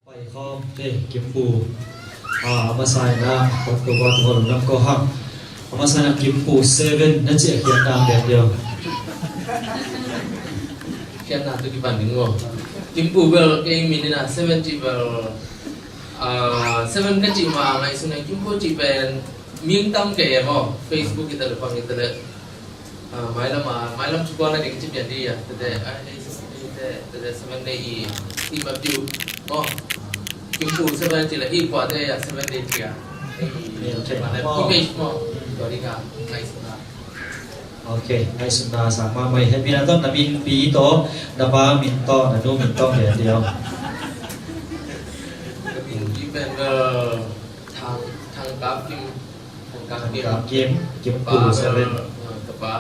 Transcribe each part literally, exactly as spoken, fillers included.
Pai khawm, eh, Kimpu. Ah, a masa in ah, October tua lungdam ko hang. A masa in ah Kimpu seven na ci a khiatna bek deuh. Khiatna tu kipan ding maw. Kimpu bel kei min in ah seven ci bel, ah, seven ka ci ma ngaihsun a Kimpu ci pen ming tam kei e maw. Facebook hi ta leh, bang hi ta leh. Ah, mailam, ah, mailam cu kuan a ding ci pian di a. Tete, ah, hei, hei, te, tete, seven day i, i ma piu. Maw. Kimpu seven ci le, i kua te a, seven day ci a. Hei, hei, hei, maw. Image maw. Tua ding a, ngaihsun a. Ok, ngaihsutna sang mahmah hi. Hehpihna tawh na min pi tawh, na pa min tawh, na nu min tawh, heh diau. Ka min pi pen, uh, Thang, Thang Kap Kim. Thang Kap Kim. Thang Kap Kim, Kim Pu seven. Uh, ka pa,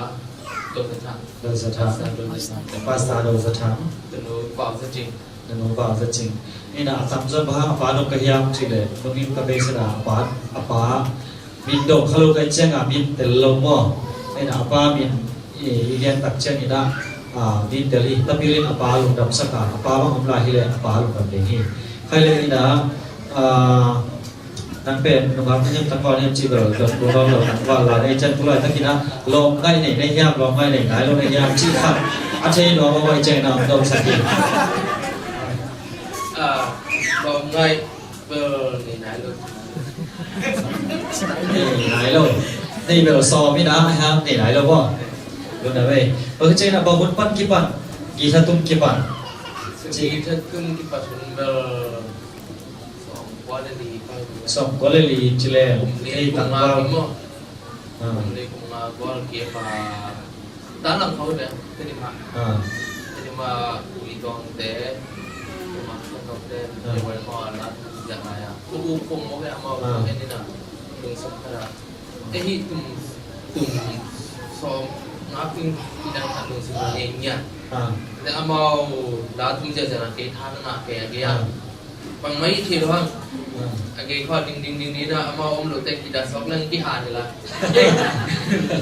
Do Za Thang. Do Za Thang. Pastor Do Za Thang. Pastor Do Za Thang. Ka nu, Pau Za Cing. Na nu Pau Za Cing. Ina a tamzaw bang hang a pa dong ka hiam cih leh, nungim ka beisan a a pa, a pa min dong kha lo ka hih ciangin min tel lo maw. Ina a pa min i, i gen tak ciangin ah, a, min tel hi. Tapil in a pa lungdamsak a, a pa bang om lai hi leh a pa lungdam ding hi. Khai leh ina, a, nang pen nungak na hiam, tangval na hiam cih bel dot ko lo lo, tangval la na hi ciang tu laitakin ah lawm ngaih nei na hiam, lawm ngaih nei nai lo na hiam cih khat a thei nuam a, vai ciangin ah hong dongsak hi. Ah, lawm ngaih bel nei nai lo. Nei nai lo. Nei bel sawm in ah, ha, nei nai lo maw. Lungdam ei. Bang ciangin ah bang hun pan kipan, guitar tum kipan? Guitar tum kipan hun bel Sawmkua le li, sawmkua le li ci leng. Kum li, ei, kum nga tangval. Kum maw? Ah. Kum li kum nga gual kim a. Tanlang khawng te, Tedim ah. Ah. Tedim ah Ui Tuang te, Kum Ang Tuang te, ah, te wai maw, a la tu ziah ngai a. Kum U Kum maw, ke a maw, ah, ke ni na. Kum sawm kha da. Ei hi tum, tum sawm. Ngak ding, i dan khat lungsim a ngei ngiat. Ah. Te amau la tum ziahziah na kei tha na ngah kei a gei a. Ah. Bangmah i thei lo hang. Ah. A gei khua ding ding ding ding na amau om lo te kita sawk lang kiha ni la.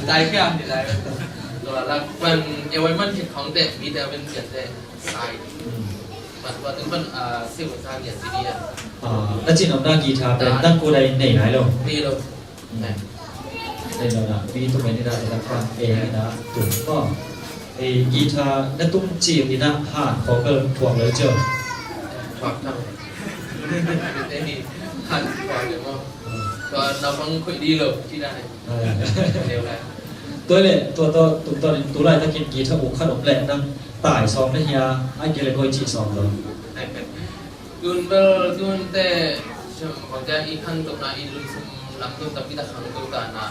Tai kia ni la. Lo la ban e wai man thei khong te mi te ben sian te sai. Hmm. Ban ban ban a se wa sa ni a si ni a. Ah, na cin om na guitar pen dan ko dai nei nai lo. Nei lo. Nei lo na, mi tum en ina ina pan e ina tum ko. E guitar na tum ci ina han ko bel thuak lo cio. Thuak tang. Ei han thuak lo mo. Tua na bang khui di lo ci da ne. Tua le tua tua tum tua tu lai takin guitar uk khat om le nang tai sawm na hia ai kei le koi ci sawm lo. Tun bel tun te sem bang ja i khan to na i lungsum lam to tapi ta khang to ta na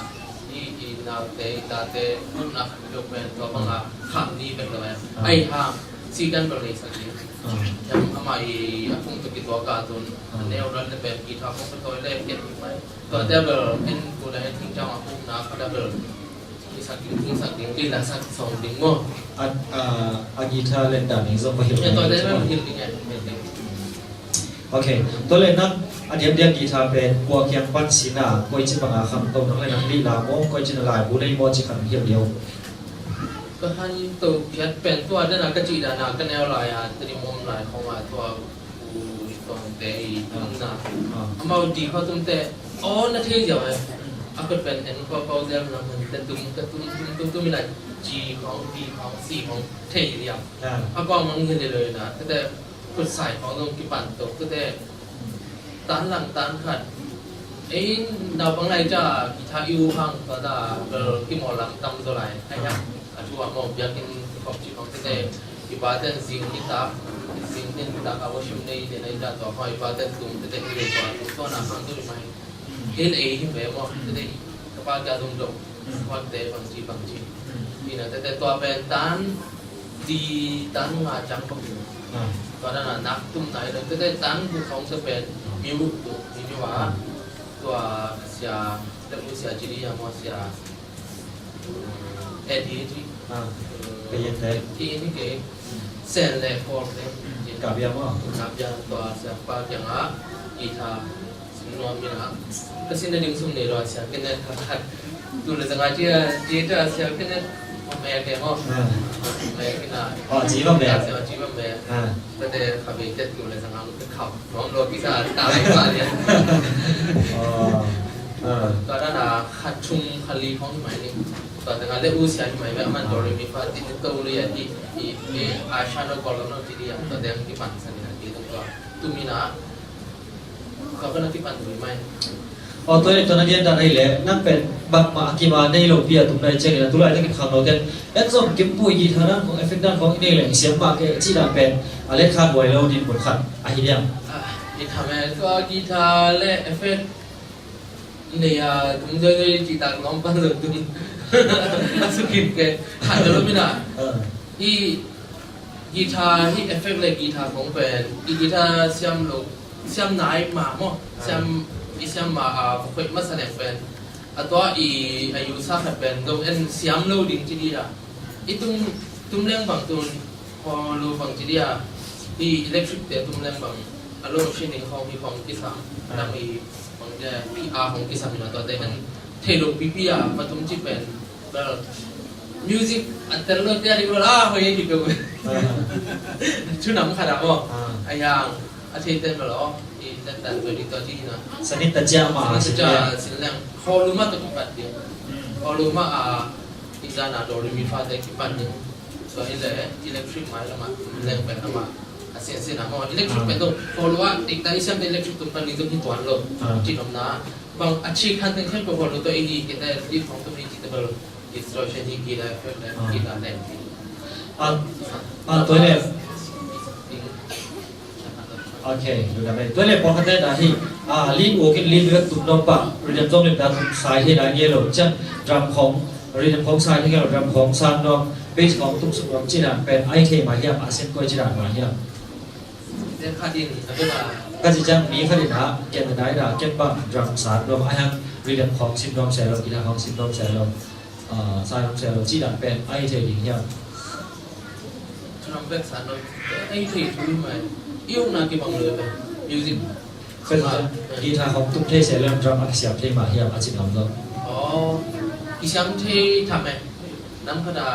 i i nau te i ta te tun na khang to pen to bang a khang ni pen to ya. Ah. Ai ha si kan bel nei sa ni. Ah. Sem ama i a kung to ki to ka tun. Ah. Ne o ran te pen ki tha kung to le ken ni mai. To te bel en ko le en thing chang a kung na ka da bel. Sak ding, sak ding, ila sak sawm ding maw? A, a, a guitar len dan ning zong va hilh. Ya, tua len hilh ding, hilh ding. Ok, tua len nang a diamdiam guitar pen kua kiang pan sina, koi ci banga kham to nang le nang lila maw, koi ci na lai bu lei maw ci khan hilh liau. Ka han to kiat pen tua dana ka ci dana ka neu lai a, tadi mom lai khong a tua Pu Tuangte i tumna. Ah. Amau di kho tumte aw na thei ziau e. A kot pen en kho pau ziau na mun te tum ka tum tum tum tum ina G khong B khong C khong thei ziau. Ah. A kua mang hi le lo ina te te kut sai khong dong kipan to te te tan lang tan khat. Ei naupang lai ca guitar i u hang tua ta bel kimawl lam tam zaw lai. Ai ya. A thu a mawh biakinn kop ci khong tete i paten zing nitak, zing nitak a worship nei te nei ta tua khong i paten tum tete i le tua tua na hang tu i mai. Hil ei hi ve maw tete i ka pa kia zong dong. Khon te bang ci bang ci. Ina tete tua pen tan di tan nga cang khong. Tua na na nak tum nai lo tete tan bu khong te pen mi u tu mi mi wa. Tua sia te bu sia ci di ya maw sia. Edi ti. Ah, ka yen te. Ti ni ke. Sen le kol te. Ka bia maw? Ka bia tua sia pa kiang a. I tha. Sin nuam mi na. Ka sin na ding sum nei lo sia. Kene kha khat. Tu le zanga ti a, ti ta sia kene. Om e ke maw. Ah. Om e kina. Oh, ci bang be. Sia ci bang be. Ah. Ka te kha be te tu le zanga lu te khau. Nuam lo kisa ta lai pa lia. Oh. Ah. Tua dana khat thum khat li khong hi mai ni. Tua dana le u sia hi mai ve aman do re mi fa ti to le ya ti i i a sha no ko lo no ti dia. Tua dang ti pan sa ni na ti tua. Tu mi na. Ka pa na ti pan tu mai. Aw tua le tua na dian dan ai le nang pen bangmah a kima nei lo pi a tum nai ciangin a tu lai takin khang lo ten en zong kimpui guitar dan khong effect dan khong i nei le i siam mah ke ci dan pen a let khan huai lo din mun khat ahi diam. Ah, i tham e tua guitar le effect nei a tum zoi zoi ci tak nuam pan lo tum. A sukin ke khan lo mi na. Ah. I guitar hi effect le guitar khong pen i guitar siam lo siam nai ma maw siam i siam ma a va khoih masa leng pen a tua i a usa khat pen dong en siam lo ding ci dia i tum tum leng bang tun hollow bang ci dia i electric te tum leng bang a lo machine ding khong hi khong kisam dang i bang dia pi a khong kisam ina tua te en thei lo pipi a va tum ci pen Well, music a tel lo te a ding lo la hoi ki pe. Ah. Chu nam khat a maw. Ah. A yang a thei ten lo. I ten tan to di to di na. Sanit ta cia ma. Sanit ta cia sin leng. Hollow ma to ki pat di. Hmm. Hollow ma a i zan a do re mi fa te ki pat di. So i le electric mai la ma leng pen a ma. A sin sin a maw. Electric pen to hollow a i ta i siam electric tum pan di to ki tuan lo. Ah. Ci nom na. Bang a ci khan ten khen ko hollow to i di ki te di phong to mi ki te bel. Distortion hi kila effect le kila le. Ah, ah, tua le. Okay, lu da mai. Tua le pawlkhat te na hi. Ah, lead vocal, lead vocal tum nuam pah. Rhythm zong lim da tum sai hi na nge lo. Ciang drum khong, rhythm khong sai hi nge lo, drum khong sang nuam. Bass khong tum suk nuam ci dan pen ai thei mah hiam, a sen koi ci dan mah hiam. Ka ci ciang mi khat in ah ken a dai da ken bang drum sang nuam a hiam, rhythm khong sim nuam se lo, guitar khong sim nuam se lo. Ah, sai hong sia lo, ci dan pen a hi thei ding hiam? Trumpet san lo, a hi thei thu hi mai. I ukna kibang lo pen music. Pen ah, guitar hong tum thei se lem drum a kisiam thei mah hiam a ci ngam lo. Oh, kisiam thei tham e. Nam khat a,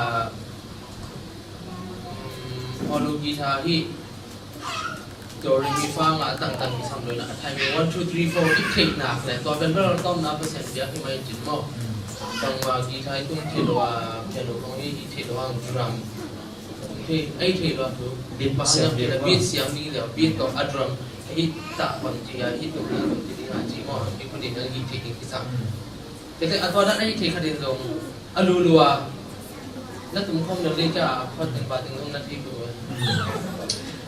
um, hollow guitar hi. Do, re, mi, fa, nga, tangtang kisam lo na, a thai mi one, two, three, four i theih nak le, tua pen bel tawmna Pasian biak hi mai cin maw. Bangma guitar i tum thei lo a, piano khong i, i theih lo a, drum. Tum thei, ei thei lo a tu. Beat siam ding le, beat siam ding le, beat tawh a drum. Hih tak bang ci a, hih tum ding tum ci ding a ci maw. I kudin a hih thei ding kisam. Kei te a tua dan a hih thei khat in zong a lulua. Na tum khawm lo ding ca a khuat teng pa teng zong na thei peuh.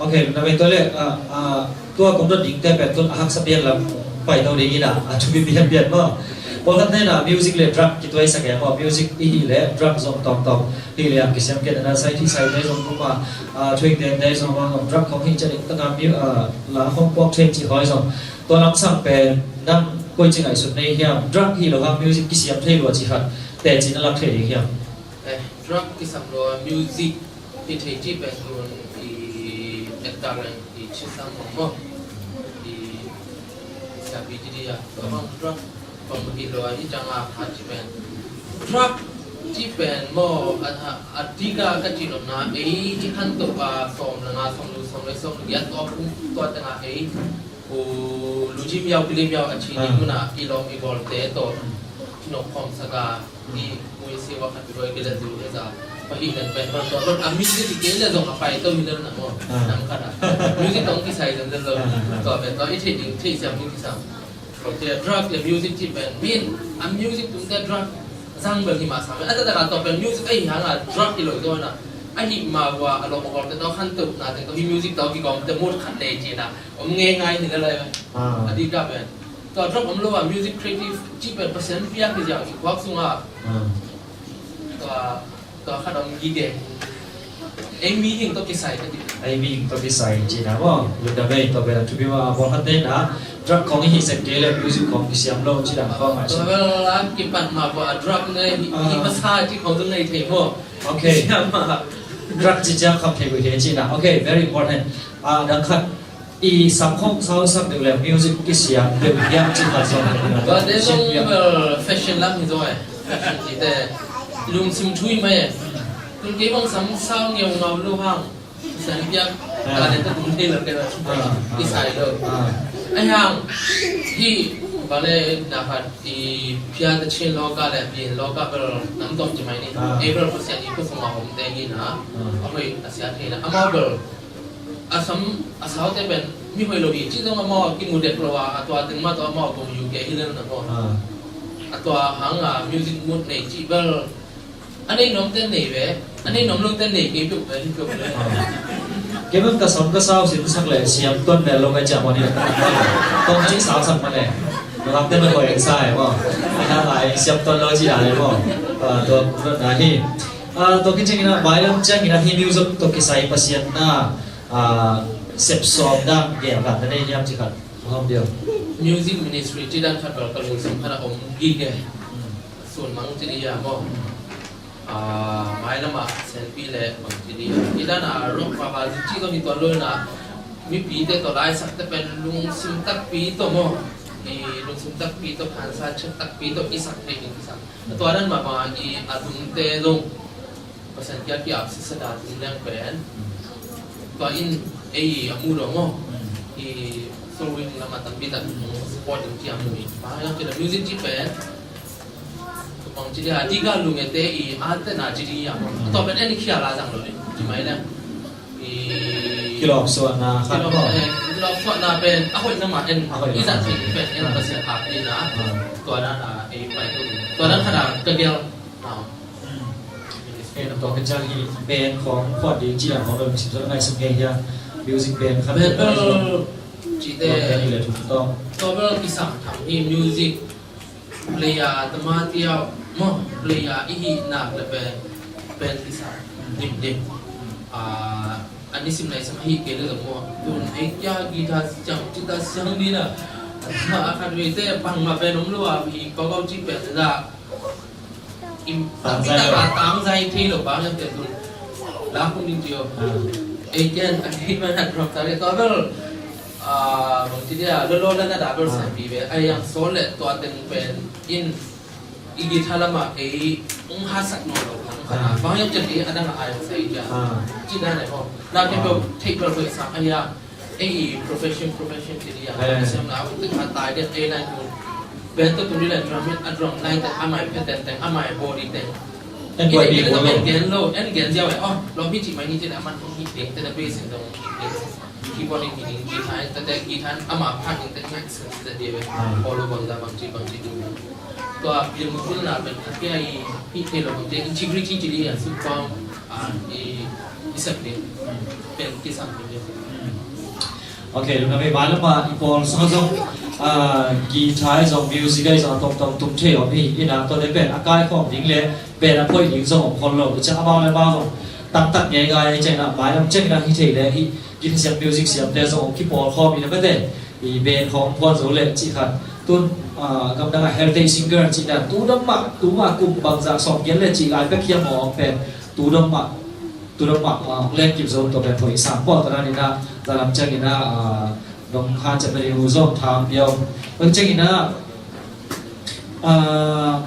Ok, na vei tua le, ah, ah, tua kong dot ding te pen tun a haksa pian lam pai to ding ina, a thupi pian pian maw. Pawlkhat na ina music le drug kituaisak e maw, music i hih le drug zong tawmtawm. Hih le ang kisiam ken ana sai thi sai te zong kuma, ah, thuing te te zong maw, drug khong hih ca ding taka mi, ah, la khong puak thuing ci hoi zong. Tua lamsang pen nang koi ci ngaihsut nei hiam? Drug hi lo hang music kisiam thei lua ci khat teci na lak thei ding hiam? Eh, drug kisam lua music hi thei ci pen tun i ekta leng i ci sang mong mong i siapi ci dia. Tua bang drug bang hi lua hi cang a khat ci pen. Drug ci pen maw a, a, a dika ka ci nopna ei i khan to a sawm le nga sawm lu sawm le sawm lu giat tua phung tua teng a ei. Ku lu jim yau kilim yau a ci ni muna i lawm i bawlte tawh. Nop khawm saka i mui siwa khat roi kila zu heza. Pahih nan pen bang tawh bang a music i kei le zong a pai to hi nan na maw. Nam khat a music tawh kisai zan zan lo. Tua pen tua i thei ding thei siam ding kisam. Tua drug le music ci pen min a music tung te drug zang bel hi mah sam a ta ta tua pen music a hi hang a drug hi lo tua na. A hi ma wa a lawm a bawlte tawh khan to na te tawh hi music tawh kikawm te mut khat nei ci na. Om ngei ngai hi na lai. A di ka pen. Tua drop om lo a music creative ci pen Pasian piak hi ziau i khuak sung a. Tua, tua khat om gige. Ei mi hing tawh kisai ka ti. Ei mi hing tawh kisai ci na maw. Lut da bei tua pen a thupi maw a pawlkhat te na. Drug khong i hih sek kei le music khong kisiam lo ci dan khong a ci. Tua bel a kipat ma pawh a drug ne hi, hi masa ci khong zong nei thei maw. Ok. Kisiam ma. Drug ci ciang kham thei koi thei ci na. Ok, very important. A dang khat. I sam khong sau sak deuh le music kisiam deuh hiam ci khat zong. Tua te zong bel fashion lam hi zaw e. Fashion ci te lungsim thui mai e. Tun kei bang sam sau ngeu ngau lo hang. San piak ka le ta tum thei lo kei lo. Kisai lo. Ai hang hi ba le na khat i pia ta chin lo ka le pin lo ka bel nam tom ci mai ni. April ko sia ni ko song a hom te ni na. A hoi a sia thei na. Amau bel A sam, a saute pen mi hoih lo hi ci zong amau a kimu dek lo a, a tua teng mah tawh amau a kong U K hi lel na maw. A tua hang a music mood nei cih bel a nei nuam ten nei ve, a nei nuam lo ten nei kei peuh ve hi peuh ve. Kei bang ka sam ka sau sin sak le siam tuan ve lo ka ciah maw ni. Kong cih sau sak maw le. Lam ten hoih sa e maw. A na lai siam tuan lo cih a le maw. Tua na hi. Ah, tua kicing ina, mailam ciang ina hi music tua kisai Pasian na, ah, sepsawm dang gel kan na nei hiam ci khat. Hawm deuh. Music ministry ci dan khat bel ka lungsim khat a om gige. Sun mang ci dia maw. Ah, mailam a selpi le mang ci dia. Ci dan a rock papa ci to hi to lo na. Mipi te to lai sak te pen lungsim takpi to maw. I lungsim takpi to khansa chet takpi to i sak te in i sak. Tua dan mah bang i a dungte zong Pasian kiang kiap sisa da ding leng pen tua in ei a mu dong maw. I sowing lam a tampi tak support ding ci a mu i pa yang kila music ci pen tua bang ci dia a di ga lungete i a tena ci di a maw. Tua pen en i khia la zang lo ding ci mai leng. Kilawm suahna khat maw. Kilawm suahna pen a hoih na mah en. I zat pen en Pasian hap dina. Tua dan a ei pai tu. Tua dan khat a ka gel. En tua ka ciang hi band khong khuat ding ci a khong lo sim suah ngaihsut ngei hia. Music band khat. Band bel cite. Tua bel thum tawh. Tua bel kisam tham hi music. Player tama tiau maw, player i hih nak le pen, pen kisa dim dim. Ah, a nisim na i sam hih kei le zong maw. Tun ei kia guitar siang, guitar siang ni na. A khat vei te bangmah pen om lo a, i pau pau cih pen la. Im tangzai lo. Tangzai thei lo bang hiam cih leh tun la kung ding ci aw. Ei ken a thei man a drum ta le tua bel, ah, bang ci dia, lo lo la na da bel sa pi ve. Ai yang so le tua teng pen in i guitar lam ah ei ong hasak nawn lo. Bang hiam cih leh a dang a ai sa i dia. Ci dan ai ho. Na ke bel thei bel ko i sa ai ya. Ei profession, profession ci dia. Siam na u te kha tai dia ei lai tu. Band tawh tun ding leh drum hit, a drum line teng, a mai pattern teng, a mai body teng. En koi pi ko lo. En gen lo, en gen ziau eh. Oh, lo mi ci mai ni ci na man hong hit ding, te da bass in dong hit ding. Keyboard in hit ding, guitar in, te guitar in, a ma part in te ngai sen te de we. All over da bang ci, bang ci ding. Tua bil mu kul na ben khat kia i, i te lo bang te integrity ci dia, super, ah, i, i sep ding. Ben ki sang ding. Ok, lungdam ei. Mailam ah i pawl sung ah zong, ah, guitar zong, music ah zong a tawmtawm tum thei om hi. Ina tuate pen a kaikhawm ding le band a phoih ding zong om khol lo. Tua ciang amau le amau zong taktak ngeingai ei ciang ina mailam ciang ina hi thei le hi guitar siam, music siamte zong om kipawl khawm ina bete. I band khawng phuan zo le cih khat. Tun, ah, gamdang a heritage singer cih dan tu dong mah, tu mah kum bangzah sawm giat le cih lai bek hiam maw pen tu dong mah. Tu dong mah, ah, hong leng kip zo tua pen phoih sang pawh tua dan ina, tua lam ciang ina, ah, dong hanciam na ding uh zong tham pia uh. Tua ciang ina, ah,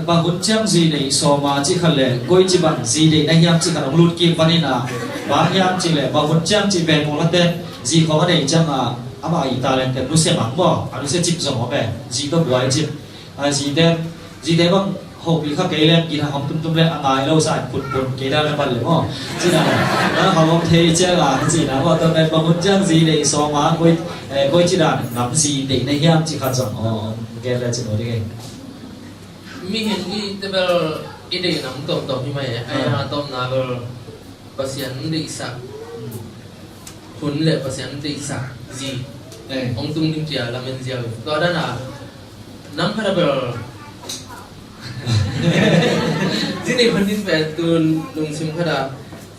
bang hun ciang zi nei sawm a cih khat le, koi ci bang zi deih na hiam cih khat hong lut kik van ina, bang hiam cih le, bang hun ciang cih pen mawh late, zi khawng a nei ciang a, amah i talent te nusia mang maw, a nusia cip zong om e, zi tawh buai cip. A, zite, zite bang hopih kha kei leng, guitar hong tumtum leng a ngai lo sa, punpun kei dan a pan le maw. Cina, na hong om thei ciang a, cina maw, tua pen bang hun ciang zi deih sawm a, koi, eh, koi ci dan ngam zi deih na hiam ci khat zong, oh, gen le ci maw ding e. Mihing i te bel i deih nam tawmtawm hi mai e, ai a tawmna bel Pasian deihsak hun le Pasian deihsak zi hong tung ding cia lamen ziau. Tua dan a nam khat a bel zi nei hun ding pen tun lungsim khat a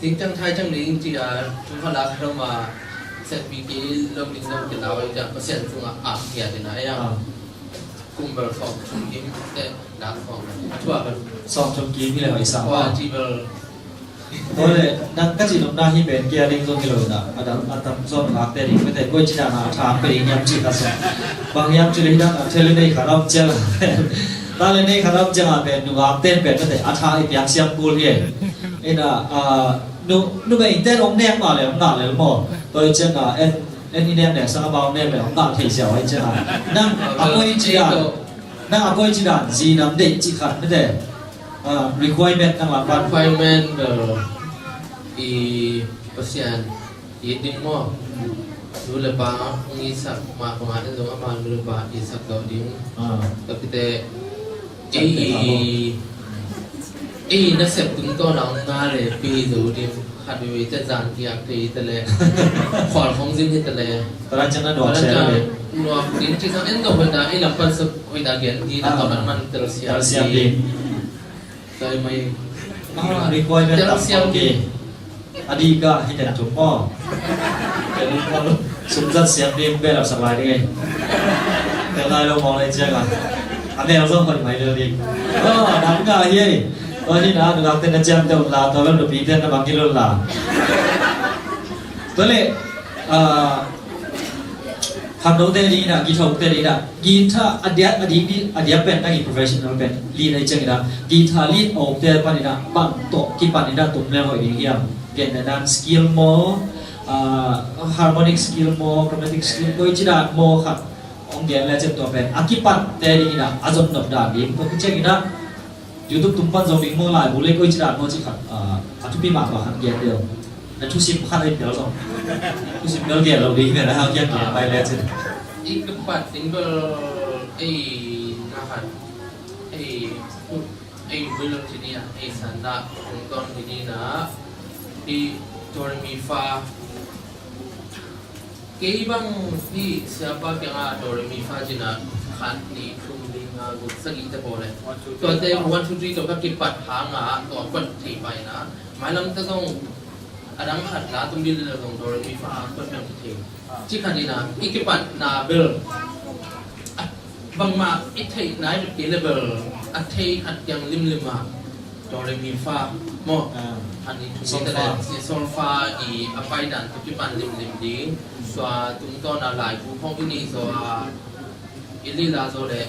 ding ciang thai ciang ding cia tung khat la khat a ma set pi kei lo ding lo kei lau ai cia Pasian tungah a kia ding a ia. Kum bel sawm thum kim te dak sawm a thua bel sawm thum kim hi le hoih sa. Tua ci bel Tua le, nang ka cih nopna hi pen kia ding zong hi lo na, a dang, a tam zong ngakte ding, mete koi ci dan a tha pe ding hiam ci ka sa. Bang hiam ci le hi dang a thei le nei kha ram ciang. Ta le nei kha ram ciang a pen, nungakte pen, mete a tha i piang siam kul hi. Ina, a, nu, numei te ong nek ma le, ong ngak le maw. Tua ciang a, en, en i nek nek sang a bang nek le, ong ngak thei siau ai ciang a. Nang, a koi ci dan, nang a koi ci dan, zi nam deih ci khat, mete. Ah, requirement nang lam pan. Requirement, uh, i Pasian i ding maw? Nu le pa hong i sak ma, pa ma ding zong ama nu le pa i sak dawh ding. Ah. Tapi te i, i nasep tung tawh na hong na le pi zo ding. Khat veve te zan kiak te i te le. Khual khong zin hi te le. Taran ciang na nuak se le. Nuak ding ci sang en dawh hoih ta, i lam pan sa hoih ta gen ding na tawh man man tel siam ding. Tel siam ding. Tel mai. Ah, requirement tam siam ding. A di ka hi ten tum maw. Tel maw. Sum zat siam ding, belap sak lai ding ei. Tel lai lo mawng lai ciang a. A mel zong hoih mai lel ding. Oh, nam ka hi ei. Tua hi na, nungak te na ciam te un la, tua bel nupi te na bang hi lo la. Tua le, ah, khangnote ding ina, guitar-te ding ina, guitar a diak, a dik ding, a diak pen nang i professional pen lead ai ciang ina, guitar lead awkte pan ina, bang tawh kipan ina tum leng hoih ding hiam. Gen na dan skill maw, ah, harmonic skill maw, chromatic skill, koi ci dan maw khat. Hong gen le ciang tua pen a kipatte ding ina a zot nop dan ding tua ciang ina YouTube tung pan zong ding maw, laibu le koi ci dan maw ci khat, ah, a thupi mahmah khat gen deuh. Na thusim khat ei pial zong thusim bel gen lo ding ina a kiang gen pai le ciang. I kipat ding bel ei na khat ei ei bel ci ni a ei san na kong ton ni na i do re mi fa. Kei bang hi siapa kiangah do re mi fa cina khat nih thum li nga guk sagih te pawl le tuate one two three tawh ka kipat hanga tua kuan thei pai na mailam te zong a dang khat la tum dil le zong do re mi fa kuan dang thei ci khat ina i kipat na bel a Bangmah i theih nai bek kei leh bel a thei khat kiang limlim ah do re mi fa maw? Ah. Khat nih thum nih ta leh solfa i a paidan tawh kipan limlim ding. Tua tungtawn a laibu khawng i neih zaw a i lila zaw leh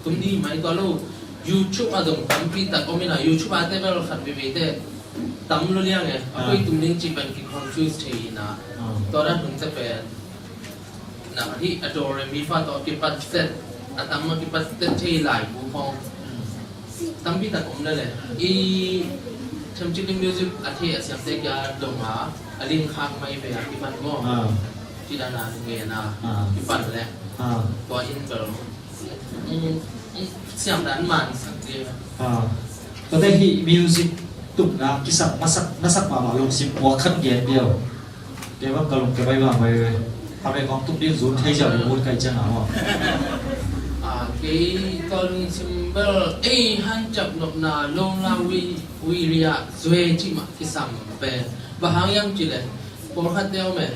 tum ni mai tua lo. YouTube ah zong tampi tak om in a, YouTube ah te bel khat veve te tam lo liang e. A koi tum ding cih pen ki confuse thei in a. Tua dan hun te pen na hi a do re mi fa tawh kipat set, a tam a kipat set thei laibu khawng tampi tak om lel e. I Themcik in music a thei a siamte kia dong a, a ling khak mai ve a kipan maw? Ci dan a ngen a kipan leh tua in bel siam dan man sak ding. Tua te hih music tupna kisam masak, masak mahmah lungsim puak khat gen deuh. Kei bang ka lung kei bai bang bai ve. Kha ve kong tuk ding zun thei ziau ding mun kai ciang a maw? Kei ka lungsim bel ei hanciam nopna Lawng La Wi Wi Ria Zue cih mah kisam pen. Bang hang hiam cih leh pawlkhat te om e.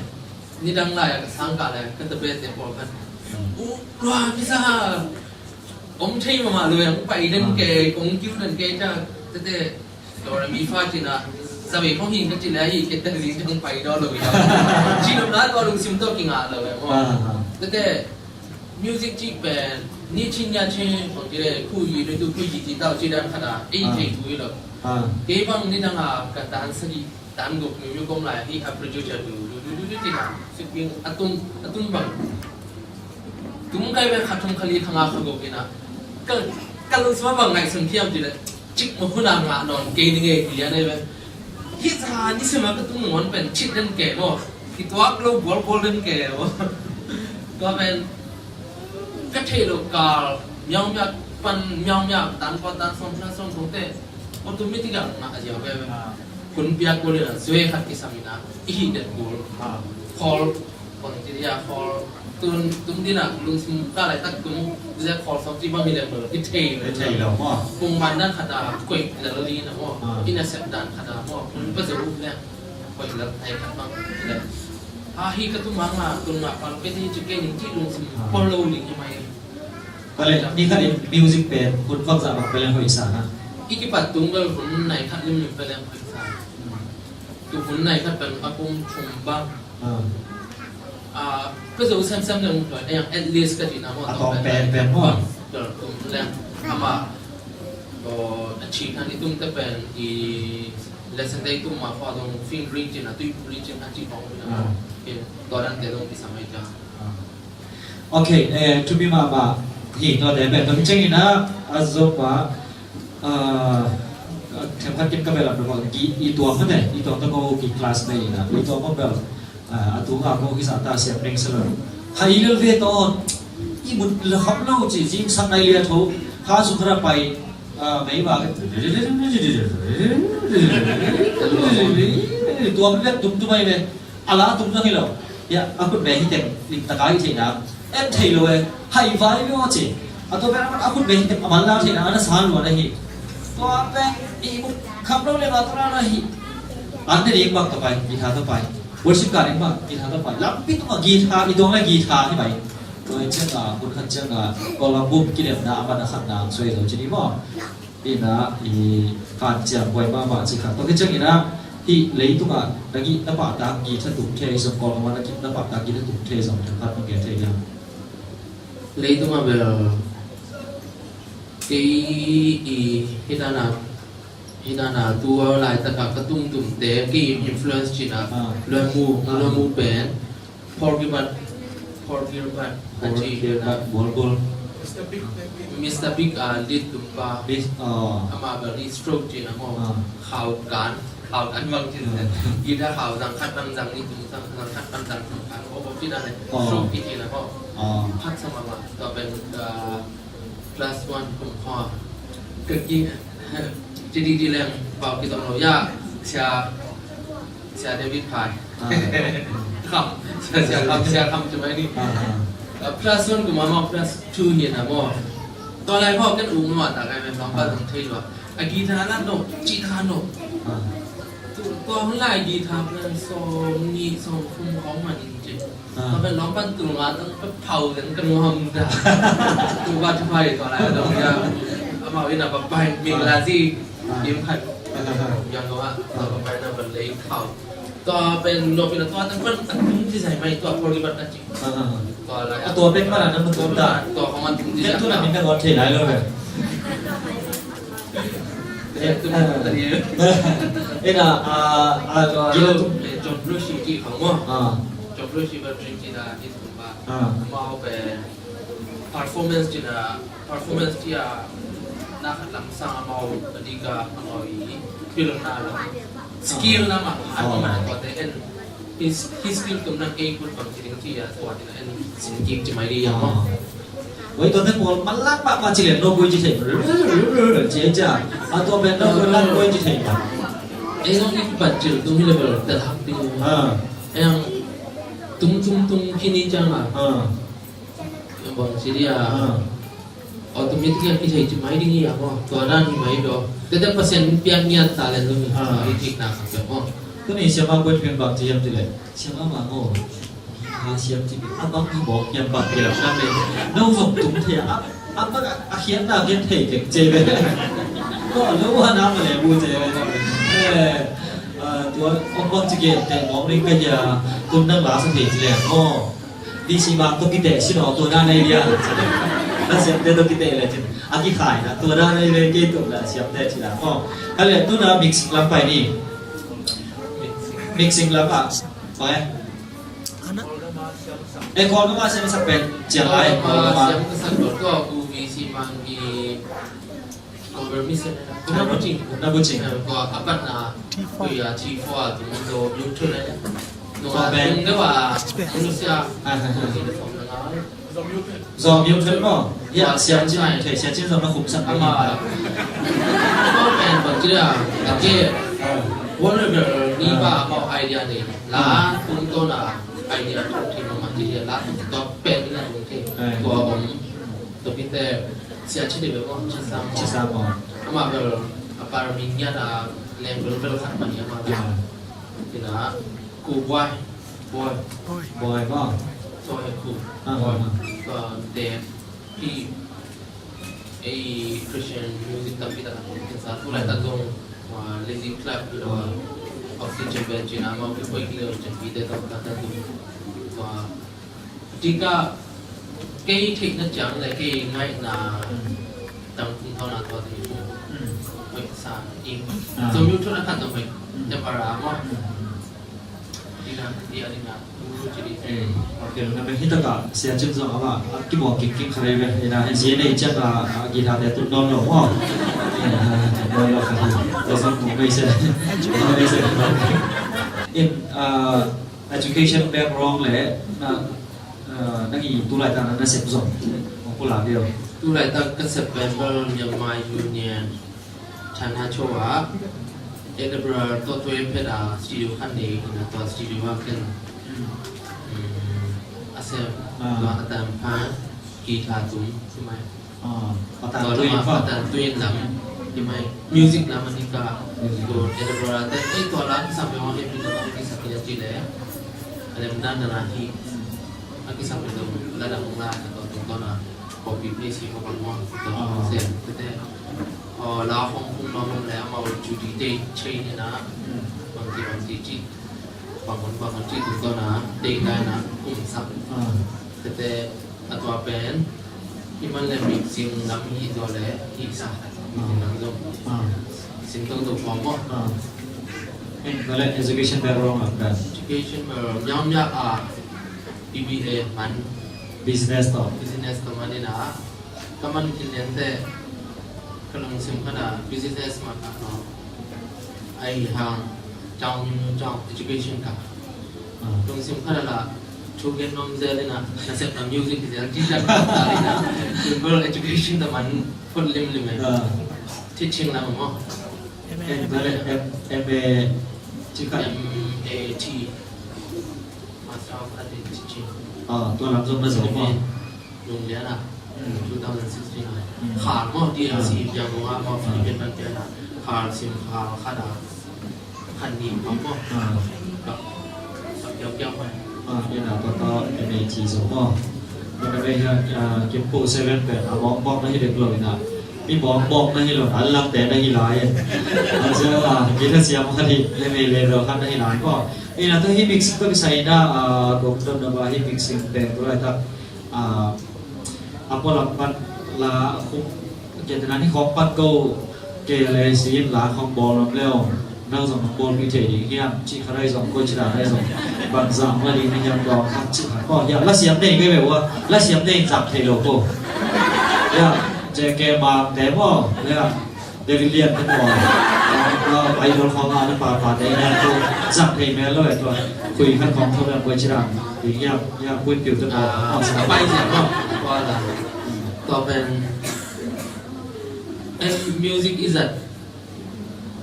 Nidang lai a ka sang kah lai a ka tablet te pawlkhat uh lua kisa. Om thei mahmah lo e, hong pai den ke, kong kiu den ke, ca tete do re mi fa cih na, sa ve khong hing ka cih leh hi ke te zing hong pai daw lo e. Ci nopna tua lungsim tawh kingah lo e maw? Tete music cih pen ni chin ya chin khong cih leh khu yi, ni tu khu yi ci tau ci dan khat a ei thei tu hi lo. Kei bang nidang a ka tan sagih tan guk mi mi gom lai hi a producer du du du du du tina siping a tum a tum bang tum kai ve kha thum kha li kha nga kha guk ina ka ka lung sima bang ngai sun thiam ti le cik ma huna nga non ke ni nge ti ya nei ve hi sa ni sima ka tum ngon pen chit den ke mo ki tuak lo bol bol den ke mo ka pen ka thei lo kal miau miak pan miau miak tan pa tan som na som thong te automatic a ngah a ziau ve ve. Hun piak kul in a zui khat kisam in a i hih den kul. Khawl kong ti dia khawl tun tum din a lungsim ka lai tak tum zia khawl som ti bang hi lem lo i thei lo. I thei lo maw? Kung man dan khat a koih lel li na maw? I na sep dan khat a maw? Hun pa zo lem koih lel thei khat bang lem. A hi ka tum hang a tun ngah pal pe ti ci ke ning ci lungsim pol lo ling hi mai. Pale, ni khat in music pen hun bangzah bang pale hoih sa na. I kipat tung bel hun nai khat limlim pale hoih sa. Tu hun nai khat pen a kum thum bang. Ah, ka zo semsem leng hun tuan, eh, at least ka ti na maw, a tawng pen pen maw. Bel kum leng ama a chi khan i tung te pen i lesson te i tung ma khua zong fingering cin a tui puli cin a ci bang. Tua dan te zong kisam ai ta. Ok, eh, tumi mahmah hi. Tuate pen tawm ciangin ah a zom ah, ah, themkhat kim ka bel lam dong ah i tuam mate, i tuam tawh ko ki class nei in ah i tuam mah bel, ah, a tu nga ko kisa ta siam neng sa lo. Hai lel ve tawh i mut la kham lo ci zing sak nai lia tho kha sung kha ra pai, ah, mei ba tuam bek tum tum ai ve. A la tung zong hi lo. Ya, a khut me hi teng lim taka hi theihna en thei lo e. Hai vai lo ci. A tua pen a khut me hi teng a man la theihna a na sa luan ahi. Tua pen i muk kham lo le ma tua na hi. An te ding bang ka pai, i tha ta pai. Worship ka ding bang, i tha ta pai. Lampi tung a guitar, i tuang le guitar hi pai. Tua i ciang a, kun khat ciang a, kol a bum ki dem na, a man a khat na, suai lo ci ni maw. Ina i kan ciang buai mahmah ci khat. Tua khit ciang ina hih leitungah na gih na pahtak guitar tum thei zong, Kawlgam ah na gih na pahtak guitar tum thei zong themkhat na gen thei hiam? Leitungah bel kei i hinana hinana tu laitakah ka tumtumte kei influence cina Luanmu Luanmu pen Paul Gilbert, Paul Gilbert, Paul Gilbert, Bol Bol. Mister Big a lead tumpa. Ama bel i stroke cina maw. Khau kan, khau kan bang cina. Guitar khau zang khat bang zang ni tum zang, zang khat bang zang tum kan. Oh, bang cina le. Stroke i cina maw. Phat sama ma. Tua pen class one kum kha. Ka ki, ci di di leng pau ki tong lo ya. Sia Sia David Phai. Kham, sia, sia Kham, sia Kham ci mai ni. Plus one kum a maw, plus two hi na maw. Tua lai pau ken u maw ta kai men bang pa zong thei lua. A guitar la no, ci ta no. Tu Tua hun lai guitar pen sawm nih sawm thum khawng man in ci. Ah. Tua pen lawm pan tul nga tang pen phau zen ka nuam ta. Tu ba tu phai tua lai dong ya. Amau ina ba pai ming la zi. Ah. Im khat. Ah, ah, ah. Yang dong a. Tua ba pai na ba lei khau. Tua pen lo pen tua tang pen a tung ci sai mai tua poli ba ka ci. Ah, ah, ah. Tua lai. Ah, tua pen ma la na mun tua ta. Tua khawng a tung ci sai. Tua na min na got thei lai lo pen. Eh, eh, eh, na, ah, ah, ah, John Blue City khawng maw. Ah. John Blue City ba drink cina ni tumba. Ah. Amau pen performance cina, performance cia na khat lam sang amau adika amau i film na la. Skill na ma, ah, amau ma tua te en. His, his skill tum na kei kun bang ci ding ci a tua ding en sin kim ci mai di ya maw. Wei tua te pawl man lak pah pah ci lian no bui ci thei. Ci ai cia. A tua pen no bui lak bui ci thei. Ei zong ni bat cil tum hi le bel tel hak ding. Ah. Ei ang tum tum tum kini ciang a. Ah. Bang ci dia. Ah. Automatic a kithei ci mai ding hi a maw. Tua dan hi mai do. Tete Pasian piak ngiat talent lo hi. Ah. Kithei na khat peuh maw. Tuni siama kuat pian bang ci hiam ci le. Siama ma maw. Ha siam ci a bang hi bawk hiam bang hiam na le. No zong tum thei a. A bang a khiat na khiat thei kek ci le. Ko lo wa na ma le bu ci le. Eh, ah, tua ong bang ci ke te mawk ring ka hia. Tum nang la sa thei ci le. Maw. Di si bang tawh kiteh sin aw tua dan ahi dia. Na siamte tawh kiteh le cin a kikhai na tua dan ahi le kei tua na siamte cin a. Aw, ka le tu na mixing lam pai ni. Mixing lam ah. Pai. Eh, Kawlgam ah siam sak pen ciang lai, Kawlgam ah. Kawlgam ah siam sak tua, tua U V C mang i Kawlgam mi siam na. Kum na bucing. Kum na bucing. Eh, tua a pan na. T four. Tua T four a tung do YouTube na. Tua ben. Tung de wa. Tua sia. Ah, ah, ah. Tua sia. Zom YouTube maw. Ya, siam cin thei, siam cin zom na khum sak ama. Tua ben bang kira. Tapi. Ah. Wala ber ni ba mau idea ni. La tung to na idea tung ti ma ma ti la tung to pen na tung ti. Eh. Tua om. Tua pi te sia ci de be mo ci sa mo. Ci sa mo. Ama bel apa minyak a leng bel bel khat ma ni ama bel. Ya. Ina ku boy boy. Boy mo. Tua he ku. Ah, boy. Ah, ah. Tua de pi. Ei Christian music tampi tak a kin sa tu lai tak zong wa Lazy Club lo wa Oxygen Band cin a mau ki poi ki lo cin pi te tak tak tak tu wa tika kei theihna ciang le kei ngaihna tang tung thauna tua te poi sa ing. Zong YouTube na khat zong poi te para mo. Eh, okay, na me hi taka sia cin zong ama a kimuang kik kik kha veve. Ina he sia nei ciak a guitar te tun dawn lo maw. Ina dawn lo kha hi. Tua zong mu mei se. Mu mei se. In, ah, education background le na, ah, nang i tulaitak na na sep zong. Mong pula dio. Tulaitak ka sep pen bel Myanmar Union. China cho a, Edinburgh to twe phet a studio khat nei, ina tua studio a ken, mm, a sem, ah, tua a tam pha, guitar tum, tumai. Ah, a tam tua tui lam, pha. A tam tui lam, tumai. Music lam a ni ka, music. Tua Edinburgh te, ei tua lam kisam yo, ei pi lam kisam ya ti le, a lem dan dan a hi, a kisam yo, la dan la, tua tua na. Copy paste hi ko bang mo, to, ah, sem, tete. Oh, la hong hong ma hong le, amau Judy te chain na, hmm, bang ti bang ti ci, bang hong bang hong ci tu to na, te dai na, kum sak. Ah. Tete, a tua pen, i man le mixing lam hi to le, hi sa, mixing lam zong. Ah. Sim tong to form mo. Ah. Eh, bale education background ah, kan? Education background, yam ya a, B B A man. Business tawh. Business tawh man ina. Ka man khin lian teh ka lungsim khat ah business man ah no. Ahi hang chang chang education ka. Ah. Lungsim khat ah la thu gen nom zel ina, na sep na music zel, teacher ka ina. Simple education tawh man phot limlim eh. Ah. Teaching lam maw. M A, M A ci khat. M A T. Master of Art in Teaching. Ah, tua lam zong na zo maw? Lunglia na. Hmm. Two thousand sixteen na. Hmm. Khal maw, D L C, ah, piang maw, maw, ah, Philippine pan piang na. Khal sim, khal khat a. Khan ni bang maw? Ah. Ka, ka piau piau mai. Ah, ina pata M A T zo maw? Ina mei ha, ah, Kimpo seven pen a mawng mawng na hi dek lo ina. Mi mawng mawng na hi lo, an lang te na hi lai. An sia, ah, guitar siam khat hi, M A level khat na hi lai maw? Ina tua hi mixing tua kisai ina, ah, gom don na ba hi mixing pen tua lai tak. Ah, a pualam pan la khum, kei te nan hi khawng pan ko, kei le si in la khawng bawl lam leo, nang zong nang bawl mi thei ding hiam, ci kha rai zong, koi ci dan rai zong, ban zang la ding hiam dawng khat ci kha. Ko hiam, la siam nei kei ve ua, la siam nei zang thei lo ko. Hiam, J K Mang te maw, hiam, David Lian te maw, ah, idol khawng a na pa pa te hiam ko, zang thei mel lo e tua, khui khat khawng tho hiam koi ci dan, ding hiam, hiam, khui piu te maw, ah, sa pai siam maw, tua la. Tua pen, en music i zat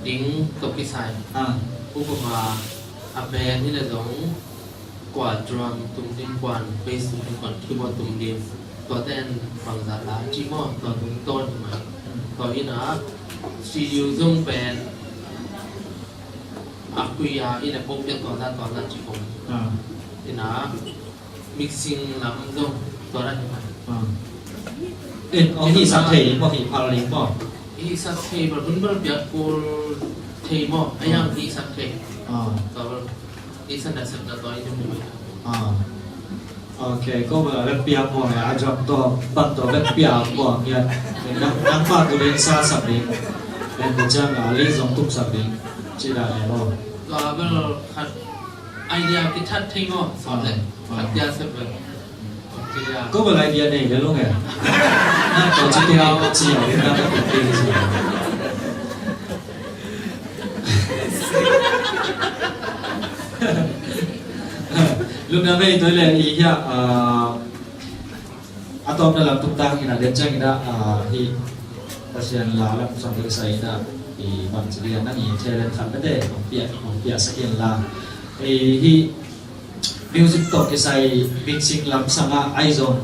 ding tawh kisai. Ah. Upama a band hi leh zong kua drum tum ding, kua bass tum ding, kua keyboard tum ding. Tuate in bangzah la cih maw, tua tum tawn hi mai. Hmm. Tua hi na studio zong pen a kui a, i leh pawlkhat tua zah, tua zah cih kong. Ah. Hi na mixing lam zong tua dan hi mai. Ah. Eh, ong hih sak thei ding maw, hih phal ding maw? Hih sak thei bel, hun bel piak kul thei maw? A yang hih sak thei. Ah. Tua bel, hih sak na sak na tua i dum dum. Ah. Ok, ko bel a bek piak maw, a jam tua, pan tua bek piak maw, ngiat. Nang, nang pa tu ding sa sak ding. Nang pa ciang a li zong tuk sak ding. Ci dan hi maw? Tua bel khat Idea kithat thei maw? Sawt le. Ah. Khat dia sep le. Ko bel idea nei le lung e. Na ko ci tu ni ci au na ko tu ni ci. Lungdam ei, tua le i hia, ah, a tawpna lam tuk tang ina den ciang ina, ah, hi Pasian la lam sang kisai ina i bang ci lian nang i talent khat bete hong pia, hong pia sak in la. I hi music tawh kisai mixing lam sanga ai zong,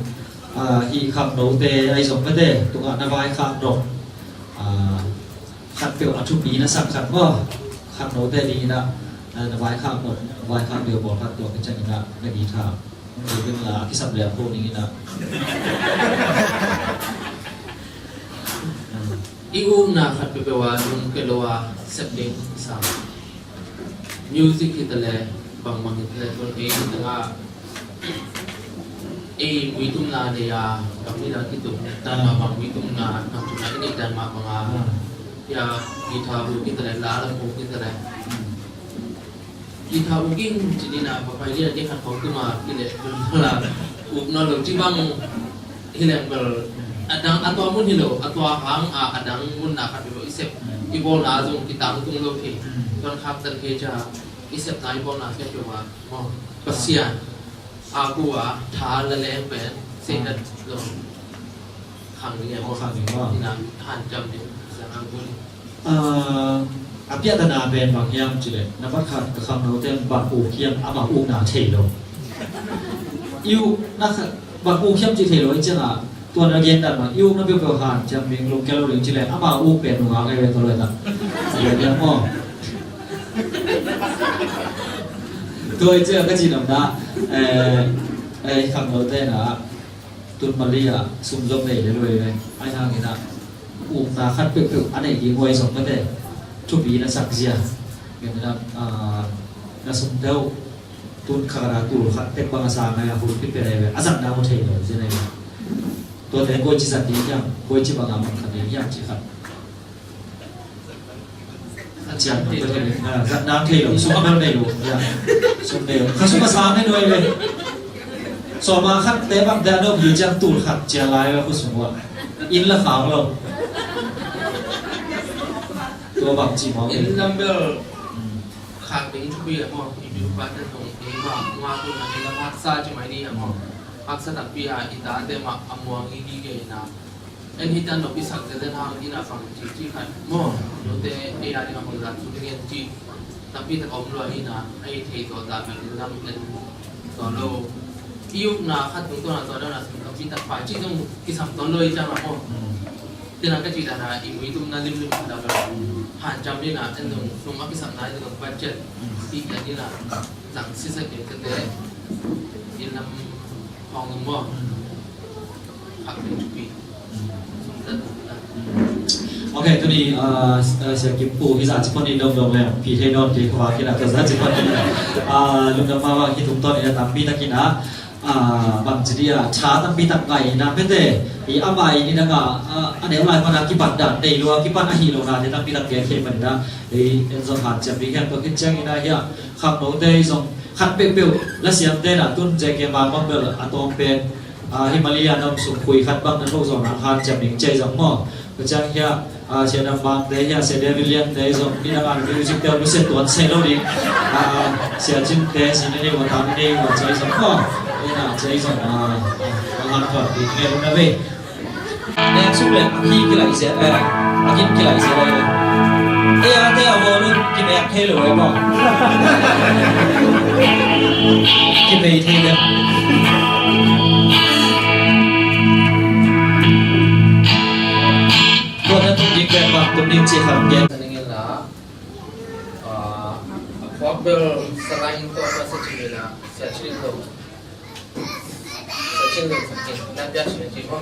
ah, hi khangnote ai zong bete tunga na vai khak dok. Ah, khat peuh a thupi na sak khat maw. Khangnote ding ina, ah, na vai khak dok, vai khak dok bawl khat tua kician ina na guitar. Tua pen la a kisap liang pho ning ina. I ukna khat peuhpeuh a nung kei lo a sep ding i sa. Music hi ta le, bangbang hi ta le, tun ei hi ta nga. Ei muitumna nei a, kam ni la kitum, dan mah bang muitumna, nam tumna i nei dan mah bang a. Ya, guitar hu hi ta le, la la hu hi ta le. Guitar uk in ci ni na, papai lian ni khat khawng tuma kileh bel la uk nawn lo ci bang hi leng bel a dang a tua mun hi lo, a tua hang a, a dang mun na khat bel i sep i bawlna zong kitang tung lo thei. Tuan khak tan thei cia i sepna i bawlna khempeuh a maw Pasian a ku a tha la leng pen Satan lo. Khang ni a maw. Khang ni maw. Ina hanciam ding, siang hang bun. Ah, a piahtana pen bang hiam cih leh, na bat khat ka khangnote in bang uk hiam amau ukna thei lo. I ukna khat bang uk hiam cih thei lo, i ciangah, tua na gen dan mah, i ukna peuhpeuh hanciam ding, lungkia lo ding cih leh, amau uk pen nungak ngai ve tua lo i tak. Tua hiam maw. Tua i ciangah ka cih namna, eh, eh, khangnote na, tun Malaysia sum zong nei le luai ve. Ai hangin ah ukna khat peuhpeuh a neih ding huai zong mate thupi na sak zia. Gen na, ah, na sum deuh tun khat a tul khat tek bang a sa ngai a hul pit pe nei ve. A zat na mu thei lo zia nei ve. Tua te koi ci zat ding hiam, koi ci bang a mang khat ding hiam ci khat. Cian, ah, zat nang thei lo, sum a bel nei lo, ya. Sum nei lo. Kha sum a sang nei nuai le. Sawma khat te bang te a dok hi ciang tul khat cian lai lo khu sum wa. Inn la khang lo. Tua bang ci mawk. Inn lam bel. Hmm. Khak ding thupi a maw. I biu pa te tong i ma, ma tu na inn la haksa ci mai ni a maw. Haksa takpi a i ta te ma a muang i gige na. En hi tan lo i sak te den hang ina pang ci ci khat maw. Note ei a ding a hong zat su ding en ci. Tampi tak om lo ina ei thei to ta bel in lam en to lo. I ukna khat tung to na to dana sum tampi tak pai ci zong kisam to lo i cang a maw. Tena ka ci dana i muitumna limlim khat a bel. Hanciam ding in ah, en zong, nung a kisapna in zong budget, pi kian ding in ah, zang sisa ke tete, in lam hong zong maw, khak pi, sum zat zat. Ok, tuni, ah, ah, Sia Kim Pu, hi za ci pon in dong dong leng, pi thei nawn kei kha va kei na ka za ci pon in, ah, lungdam mahmah hi tung ton in a tampi takin ah, ah, bang ci dia, tha tampi tak ngai na pete, i ama i ni dang a, ah, a neu lai pan a kipan dan nei lo a, kipan a hi lo na te tampi tak gen kei man na, i en zong hanciam ding hian tua khit ciangin a hia, khangnote i zong khat peuhpeuh la siamte na tun J K ma bang bel a tawm pen, ah, Himalaya nam sung khui khat bang na tho zong na hanciam ding cia i zong maw. Tua ciang hia, ah, Sia Nam Mang te hia, Sia David Lian te zong ni dang a music te nusia tuan se lo ding. Ah, Sia Cin te, si ni ni wa ta ni ni wa cia i zong maw. Ni na cia i zong, ah, ah, a han tuan ding nge lu na ve. Nek suk le, a ki kilai sia, eh, a kin kilai sia le. Eh, a te a volume kimek thei lo e maw. Kipei thei le. Tua na tum ding pek bang tum ding ci khat gen. Sa ning in la, ah, a puak bel sa lai in tua ka sa cin in la, sa cin in lo. Sa cin lo, sa cin. Na pia cin in ci ko.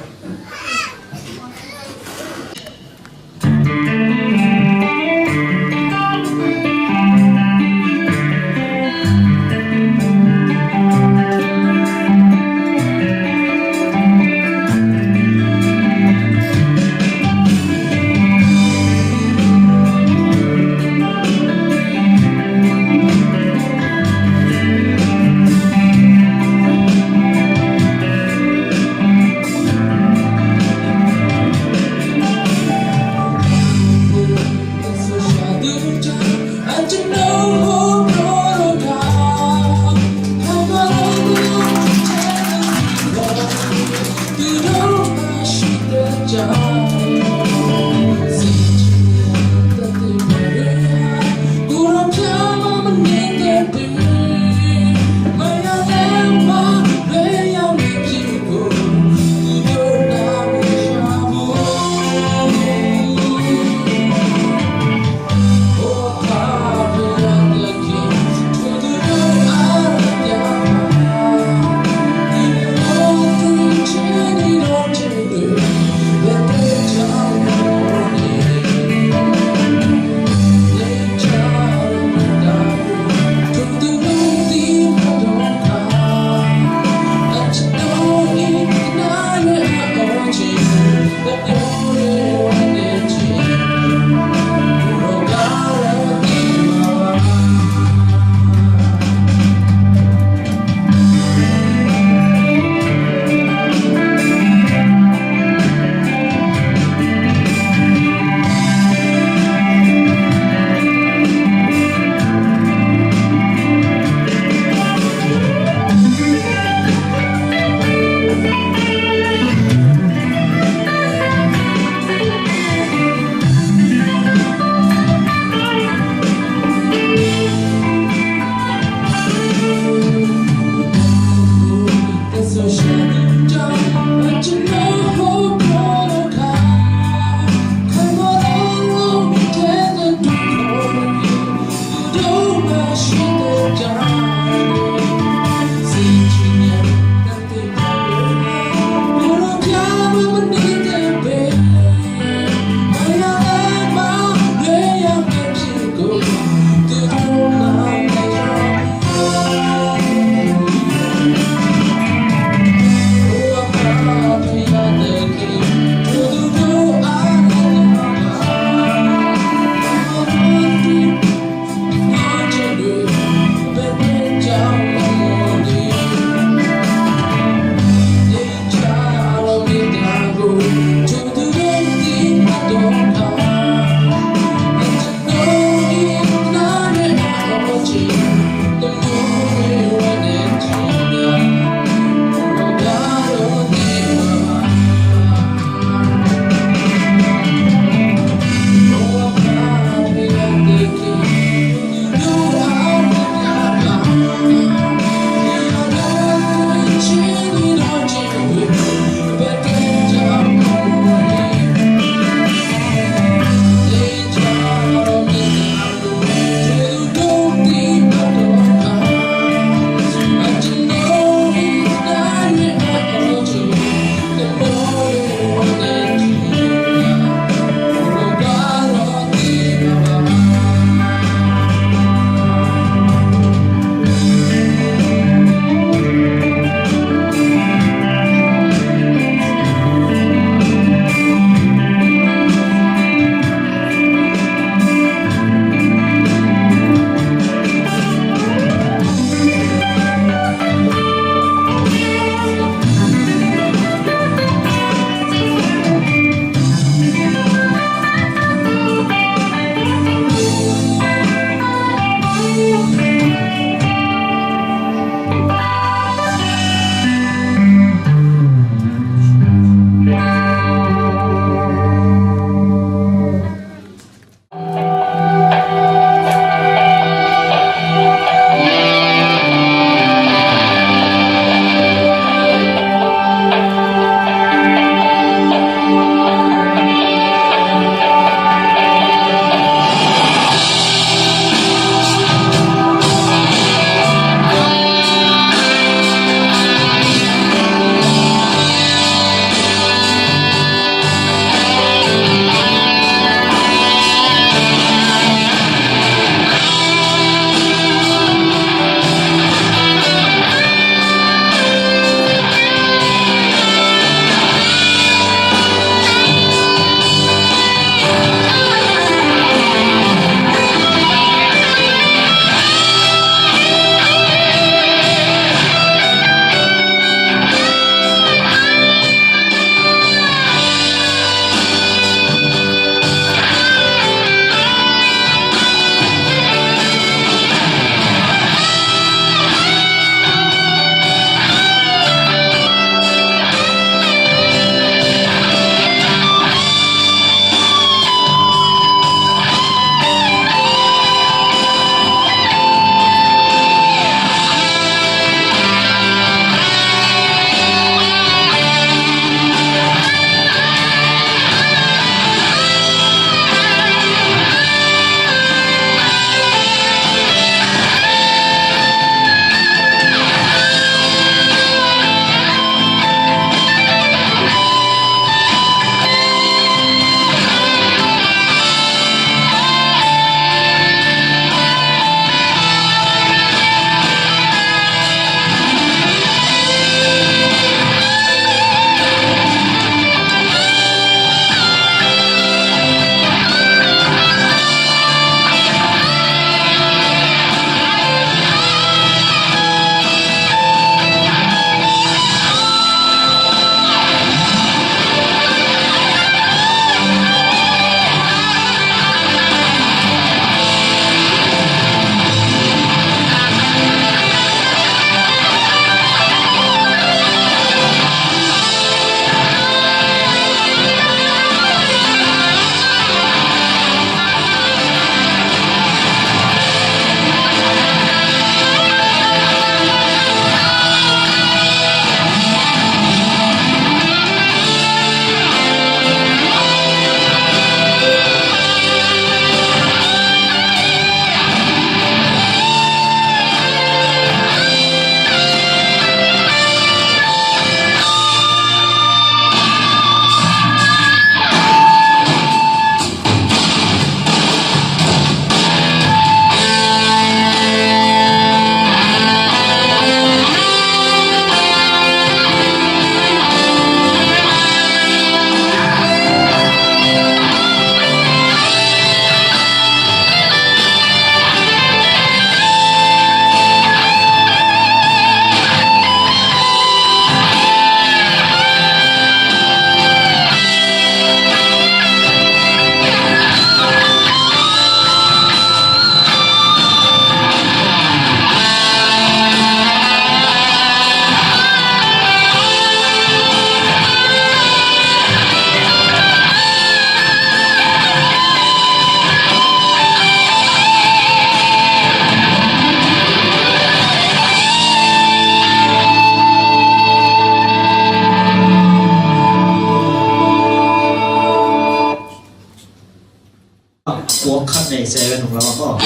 Tama ko.